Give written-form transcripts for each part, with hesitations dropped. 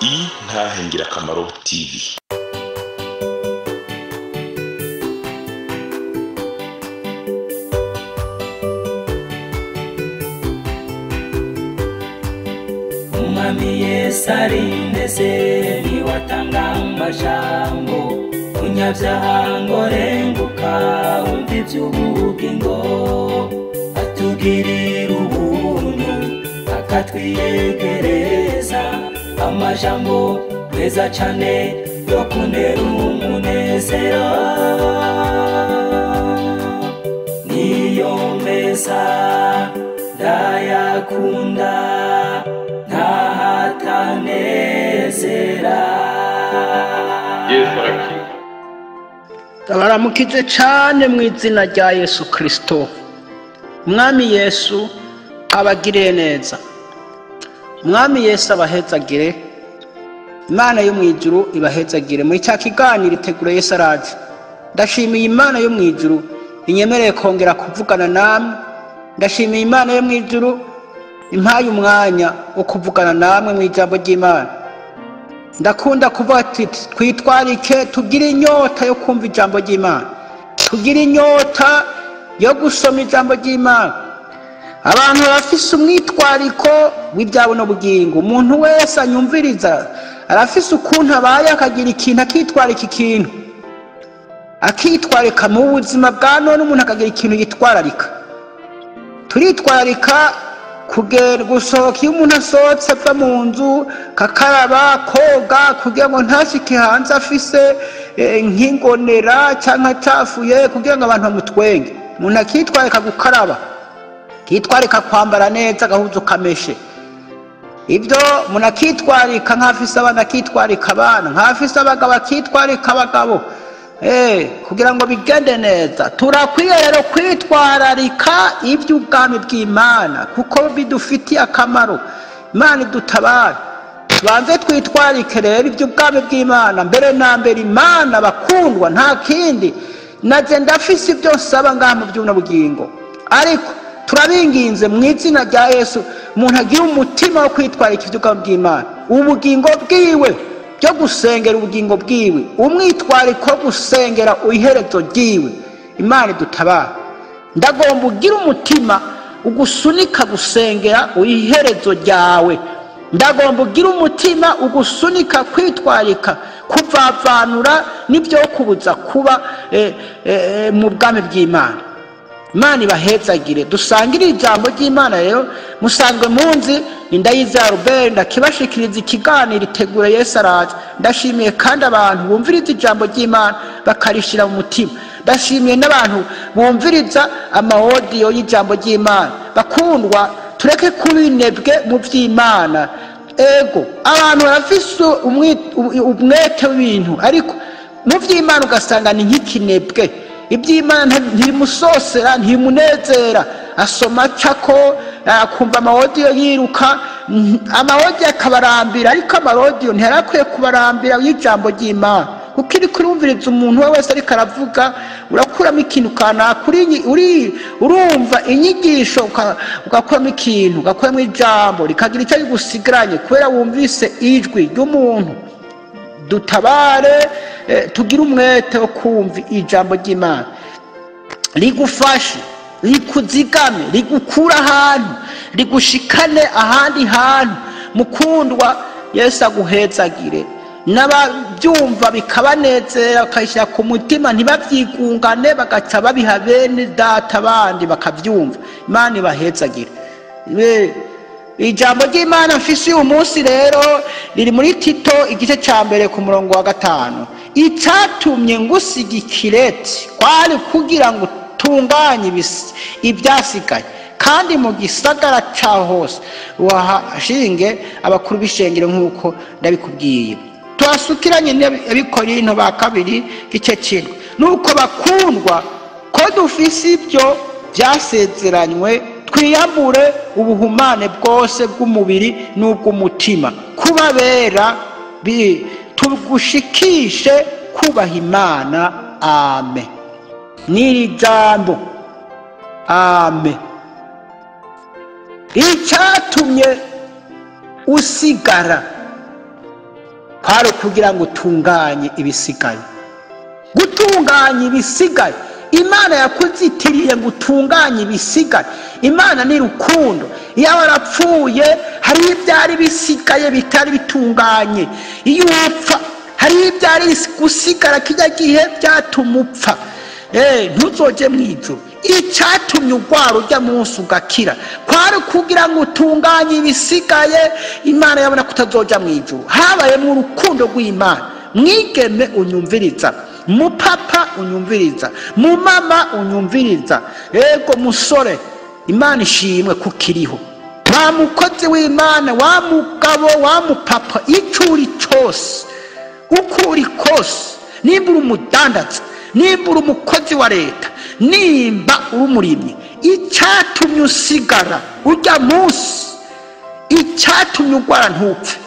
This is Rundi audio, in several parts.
Intahe Ngirakamaro TV. Umwami Yesu arindeze niwatanga amajambo unyabyaha ngo renguka wumva iby'ubugingo atugirira ubuntu akatwiyegereza amajambo meza cane yo kunera umunezero niyo meza ndayakunda ntahatanezera. Yesu arakiza. Ndabaramukije cane mu izina rya Yesu Kristo. Mwami Yesu abagiriye neza. Mwami Yesu abahezagire. Imana yo mwijuru ibahezagire. Muri cya kiganiro itegura Yesu araje. Ndashimiye Imana yo mwijuru inyemereye kongera kuvugana namwe. Ndashimiye Imana yo mwijuru impaye umwanya wo kuvugana namwe mu ijambo ry'Imana. Ndakunda kuvuga ati twitwarike tugire inyota yo kumva ijambo ry'Imana, tugire inyota yo gusoma ijambo ry'Imana. Abantu barafise umwitwariko w'ibyabo n'ubugingo. Umuntu wese anyumviriza arafise ukuntu abaye akagira ikintu akitwarika ikintu akitwarika mu buzima bwa none. Umuntu akagira ikintu yitwararika. Turitwararika kugera gusohoka. Iyo umuntu asohotse ava mu nzu kakaraba koga kugira ngo ntashike hanze afise nk'ingonera cyangwa acafuye kugira ngo abantu bamutwenge. Umuntu akitwarika gukaraba, akitwarika kwambara neza agahuzu kameshe. Ibyo umuntu akitwarika nk'afise abana akitwarika abana, nk'afise abagabo akitwarika abagabo, kugira ngo bigende neza. Turakwiye rero kwitwararika iby'ubwami bw'Imana kuko bidufitiye akamaro. Imana idutabare. Tubanze twitwarike rero iby'ubwami bw'Imana mbere na mbere. Imana bakundwa, nta kindi naje ndafise ibyo nsaba ngaha mu by'ubugingo, ariko turabinginze mu izina rya Yesu umuntu agira umutima wo kwitwararika iby'ubwami bw'Imana, ubugingo bwiwe byo gusengera ubugingo bwiwe, umwitwariko wo gusengera iherezo ryiwe. Imana idutabara. Ndagomba ugira umutima ugusunika gusengera iherezo ryawe. Ndagomba ugira umutima ugusunika kwitwarika, kuvavanura n'ibyo kubuza kuba mu bwami bw'Imana. Imana ibahezagire. Dusangire ijambo ry'Imana rero. Musanzwe munzi Ndayizeye Albert, ndakibashikiriza ikiganiro itegura Yesu araje. Ndashimiye kandi abantu bumviriza ijambo ry'Imana bakarishira mu mutima. Ndashimiye n'abantu bumviriza amawodiyo y'ijambo ry'Imana. Bakundwa, tureke kuba inebwe mu vy'Imana. Ego abantu barafise umwete w'ibintu, ariko mu vy'Imana ugasanga ni nk'ikinebwe. Iby'Imana ntibimusosera, ntibimunezera. Asoma acako, akumva amawodiyo yiruka, amawodiyo akabarambira, ariko amarodiyo ntiyarakwiye kubarambira y'ijambo ry'Imana. Kuko iri kurumviriza umuntu we wese ariko aravuga, urakuramo ikintu kanaka, urumva inyigisho ugakuramo ikintu, ugakuramo ijambo rikagira icyo rigusigaranye kubera wumvise ijwi ry'umuntu. Dutabare, tugire umwete wo kumva ijambo ry'Imana rigufashe, rikuzigame, rigukura ahantu, rigushikane ahandi hantu. Mukundwa, Yesu aguhezagire. N'ababyumva bikabanezera bakabishyira ku mutima, ntibabyigungane, bagaca babiha bene data bandi bakabyumva. Imana ibahezagire. Ijambo ry'Imana mfise uyu munsi rero riri muri Tito igice ca mbere ku murongo wa 5. Icatumye ngusiga ikireti kwari kugira ngo utunganye ibyasigaye, kandi mu gisagara ca hose wahashinge abakuru b'ishengero nk'uko ndabikubwiye. Twasukiranye n'Abikorinto ba kabiri igice 7. Nuko bakundwa, ko dufise ibyo byasezeranywe, twiyambure ubuhumane bwose bw'umubiri n'ubw'umutima, kubabera tugushikishe kubaha Imana. Amen. N'iri jambo amen. Icyatumye usigara Kwari kugira ngo utunganye ibisigaye. Gutunganya ibisigaye, Imana yakuzitiriye ngo utunganye ibisigaye. Imana ni rukundo. Iyo warapfuye hari ibyari bisigaye bitari bitunganye. Iyo upfa hari ibyari gusigara kijya gihe byatuma upfa, ntuzoje mu ijuru. Icyatumye urwara ujya munsi ugakira kwari kugira ngo utunganye ibisigaye. Imana yabona kutazoja mu ijuru. Habayemo urukundo rw'Imana. Mwigeme unyumviriza, mupapa unyumviriza, mumama unyumviriza, yego musore, Imana ishimwe kukiriho. Wa mukozi w'Imana, wa mugabo, wa mupapa, icyo uri cyose, uko uri kose, nimba uri umudandaza, nimba uri umukozi wa leta, nimba uri umurimyi, icyatumye usigara ujya munsi, icyatumye urwara ntupfe,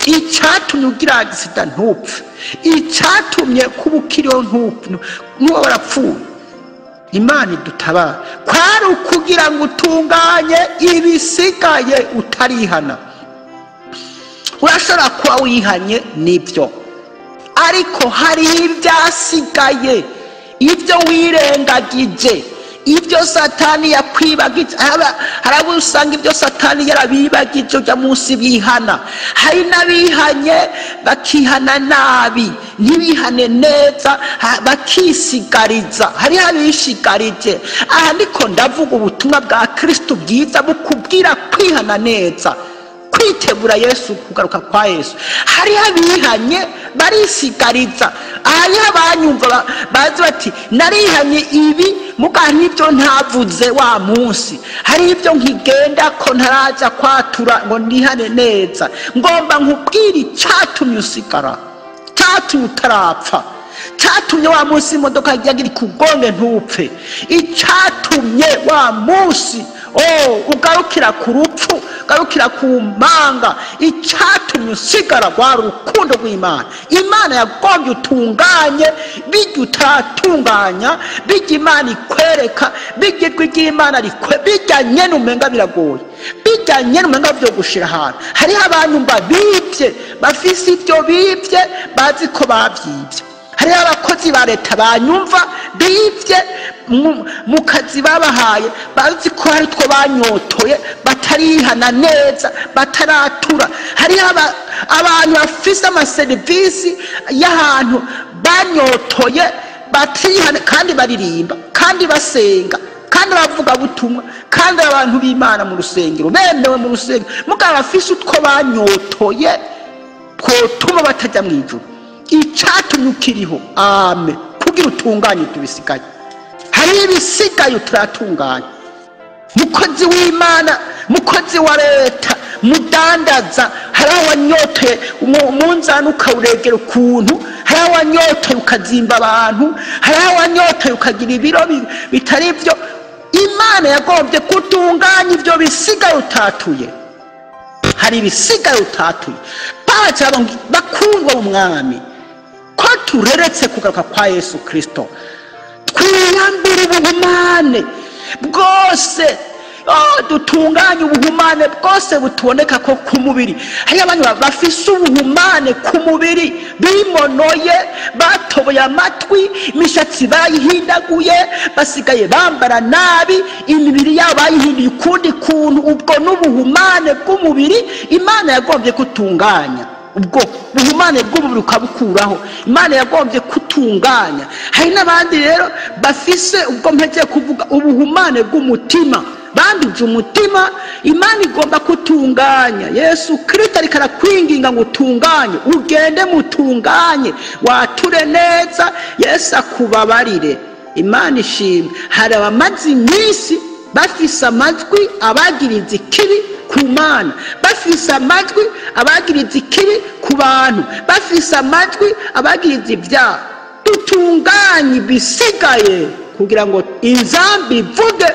icyatumye ugira agisida ntupfe, icyatumye kuba ukiriho ntupfe, n'uwo warapfuye, Imana idutabara. Kwari ukugira ngo utunganye ibisigaye utarihana. Urashobora kuba wihanye nibyo, ariko hari ibyasigaye, ibyo wirengagije, ibyo Satani yakwibagije. Hari abo usanga ibyo Satani yarabibagije ujya munsi bihana. Hari n'abihanye bakihana nabi, ntibihane neza, bakisigariza. Hari abishigarije. Aha niko ndavuga ubutumwa bwa Kristo bwiza bukubwira kwihana neza, kwitegura Yesu, kugaruka kwa Yesu. Hari abihanye barisigariza. Hari abanyumva bazi bati narihanye ibi muga nibyo ntavuze wa munsi, hari ibyo nkigenda ko ntaraza kwatura ngo nihane neza. Ngomba nkubwire icyatumye usigara, cyatumye utarapfa, cyatumye wa munsi imodoka yagira ikugonge ntupfe, icyatumye wa munsi ugarukira ku rupfu, ugarukira ku manga, icyatumye usigara rwa rukundo rw'Imana. Imana yagombye utunganye, bijya utaratunganya, bijya Imana ikwereka, bijya ijwi ry'Imana bijya nyene umenga biragoye, bijya nyene umenga byo gushira ahantu. Hariho abantu bibye, bafise ibyo bibye, bazi ko bavyibye. Hariho abakozi ba leta banyumva bibye mu kazi babahaye, bazi ko hari two banyotoye, batarihana neza, bataratura. Hariho abantu bafise amaserivisi y'ahantu banyotoye, batirihana, kandi baririmba, kandi basenga, kandi bavuga butumwa, kandi abantu b'Imana mu rusengero, bemewe mu rusengero, mugabo bafise utwo banyotoye twotuma batajya mu ijuru. Icyatumye ukiriho, ame, kugira utunganye tubisigaye. Hari ibisigaye turatunganya. Mukozi w'Imana, mukozi wa leta, mudandaza, hari awanyotoye umunzani ukawuregera ukuntu, hari awanyotoye ukazimba abantu, hari awanyotoye ukagira ibiro bitari byo. Imana yagombye kutunganya ibyo bisigaye utatuye. Hari ibisigaye utatuye. Bakundwa mu Mwami, ko tureretse kugaruka kwa Yesu Kristo, twiyambure ubuhumane bwose, dutunganye ubuhumane bwose butuboneka ko ku mubiri. Hari abantu bafise ubuhumane ku mubiri, bimonoye, batoboye amatwi, imishatsi bayihindaguye, basigaye bambara nabi, imibiri yabo bayihinduye ukundi kuntu. Ubwo n'ubuhumane bw'umubiri Imana yagombye kutunganya. Ubwo buhumane bw'umubiri ukabukuraho, Imana yagombye kutunganya. Hari n'abandi rero bafise ubwo mpeze kuvuga ubuhumane bw'umutima, banduje umutima, Imana igomba kutunganya. Yesu Kristo ariko arakwinginga ngo utunganye, ugende mutunganye, wature neza, Yesu akubabarire. Imana ishimwe. Hari abamaze iminsi bafise amajwi abagiriza ikibi ku Mana, bafise amajwi abagiriza ikibi ku bantu, bafise amajwi abagiriza ibyaha. Dutunganye ibisigaye kugira ngo inzambi ivuge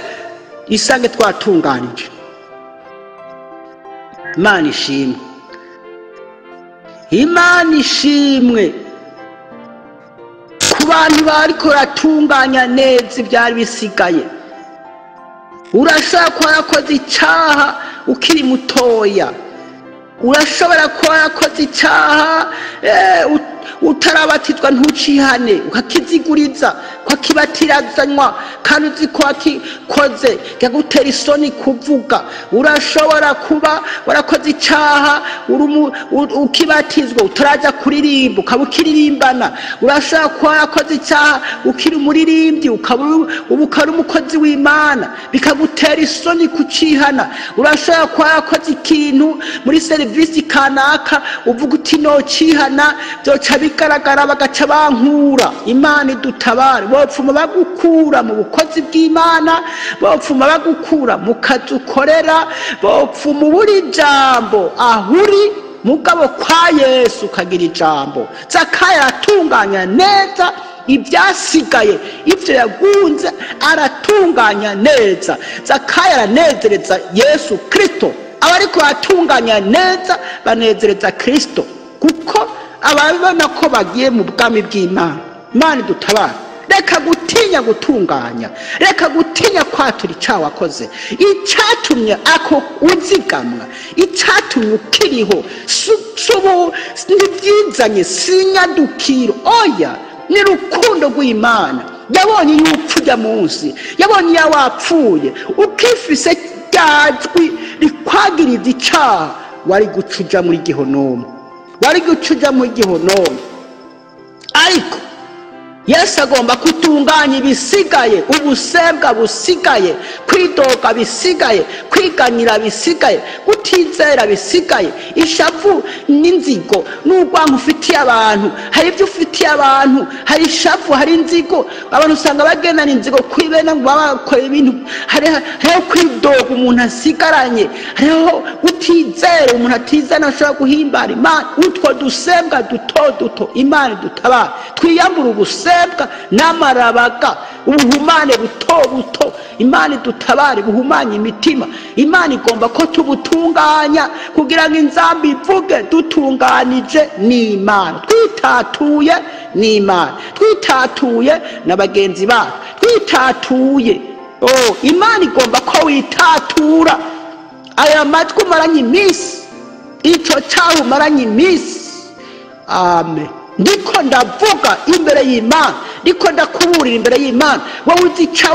isange twatunganije. Imana ishimwe, Imana ishimwe. Ku bantu bariko baratunganya neza ibyari bisigaye. Urashobora kuba warakoze icyaha ukiri mutoya, Urashobora kuba warakoze icyaha utarabatizwa ntucihane, ukakiziguriza, ukakibatirazanywa kandi uzi ko wakikoze kikagutera isoni kuvuga. Urashobora kuba warakoze icyaha ukibatizwa utaraja kuririmba, ukaba ukiririmbana. Urashobora kuba warakoze icyaha ukiri umuririmbyi, ukaba uri umukozi w'Imana, bikagutera isoni kucihana. Urashobora kuba warakoze ikintu muri serivisi kanaka uvuga uti nocihana byoca bigaragara bagaca bankura. Imana idutabare. Bopfuma bagukura mu bukozi bw'Imana, bopfuma bagukura mu kazi ukorera, bopfuma ubura ijambo aho uri, mugabo kwa Yesu ukagira ijambo. Zakayo aratunganya neza ibyasigaye, ibyo yagunze aratunganya neza. Zakayo aranezereza Yesu Kristo. Abariko baratunganya neza banezereza Kristo, kuko ababona ko bagiye mu bwami bw'Imana. Imana idutabare. Reka gutinya gutunganya, reka gutinya kwatura icyaha wakoze. Icyatumye ako uzigamwa, icyatumye ukiriho, ntibyizanye, si inyadukiro, oya, ni rukundo rw'Imana. Yabonye iyo upfa ujya munsi, yabonye iyo wapfuye ukifise ryajwi rikwagiriza icyaha, wari guca uja muri gihonomu, wari guca uja muri gihonomu. Ariko Yesu agomba kutunganya ibisigaye, ubusembwa busigaye, kwidoga bisigaye, kwiganyira bisigaye, kutizera bisigaye, ishavu n'inzigo n'urwango ufitiye abantu. Hari ibyo ufitiye abantu, hari ishavu, hari inzigo. Abantu usanga bagendana inzigo kuri bene ngo bakora ibintu. Hariho kwidoga umuntu asigaranye, hariho kutizera umuntu atizera ashobora guhimbara Imana. Utwo dusembwa duto duto Imana idutabara, twiyambura ubusembwa n'amarabaga, ubuhumane buto buto. Imana idutabare, buhumanye imitima. Imana igomba ko tubutunganya kugira ngo inzambi ivuge dutunganije n'Imana, twitatuye n'Imana, twitatuye na bagenzi bacu, twitatuye. Oh, Imana igomba ko witatura aya majwi umaranye iminsi, ico cyaha umaranye iminsi. Amen. Ndiko ndavuga imbere y'Imana, ndiko ndakuburira imbere y'Imana. Wowe uzi icyaha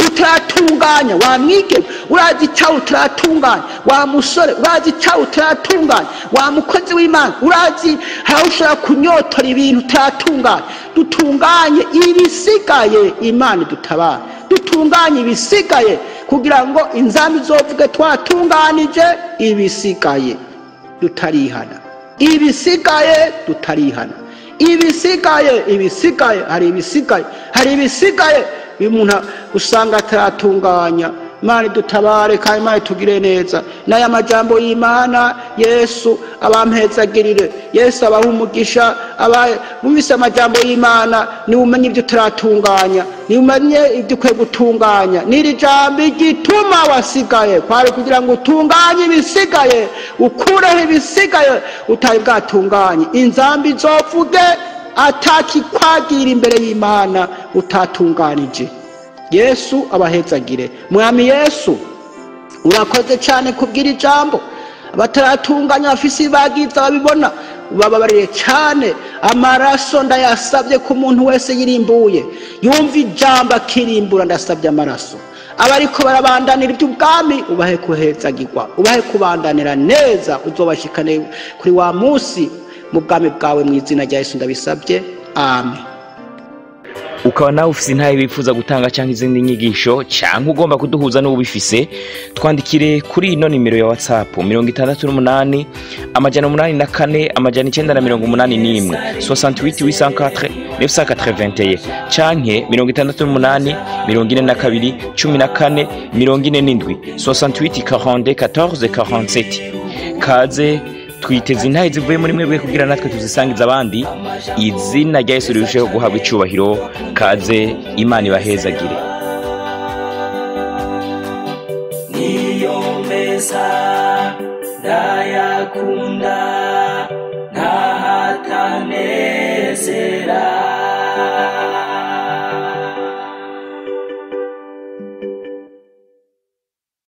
utaratunganya, wa mwigeme urazi icyaha utaratunganya, wa musore urazi icyaha utaratunganya, wa mukozi w'Imana urazi aho ushobora kunyotora ibintu utaratunganya. Dutunganye ibisigaye, Imana idutabare. Dutunganye ibisigaye kugira ngo inzambi izovuge twatunganije ibisigaye, tutarihana ibisigaye, tutarihana ibisigaye, ibisigaye. Hari ibisigaye, hari ibisigaye umuntu usanga ataratunganya. Imana idutabare kandi Imana itugire neza. N'aya majambo y'Imana, Yesu abampezagirire, Yesu abahe umugisha. Bumvise amajambo y'Imana, ni umenye ibyo utaratunganya, ni umenye ibyo ukwiye gutunganya. N'iri jambo igituma wasigaye kwari kugira ngo utunganye ibisigaye, ukureho ibisigaye utari bwatunganye. Inzambi izovuge atakikwagira imbere y'Imana utatunganije. Yesu abahezagire. Mwami Yesu, urakoze cyane kubwira ijambo. Abataratunganya bafise ibagiza babibona, ubababarire cyane. Amaraso ndayasabye ku muntu wese yirimbuye, yumva ijambo akirimbura, ndasabye amaraso. Abariko barabandanira iby'ubwami ubahe kuhezagirwa, ubahe kubandanira neza, uzobashikane kuri wa munsi mu bwami bwawe. Mu izina rya Yesu ndabisabye, amen. Ukaba nawe ufise intahe wifuza gutanga cyangwa izindi nyigisho, cyangwa ugomba kuduhuza n'ubifise, twandikire kuri ino nimero ya WhatsApp 68 804 981 68 804 981 canke 68 42 14 47 68 42 14 47. Kaze twiteze intahe zivuye muri mwebwe kugira natwe tuzisangiza abandi. Izina rya Yesu rirusheho guhabwa icubahiro. Kaze, Imana ibahezagire. Niyo meza ndayakunda, ntahatanezera.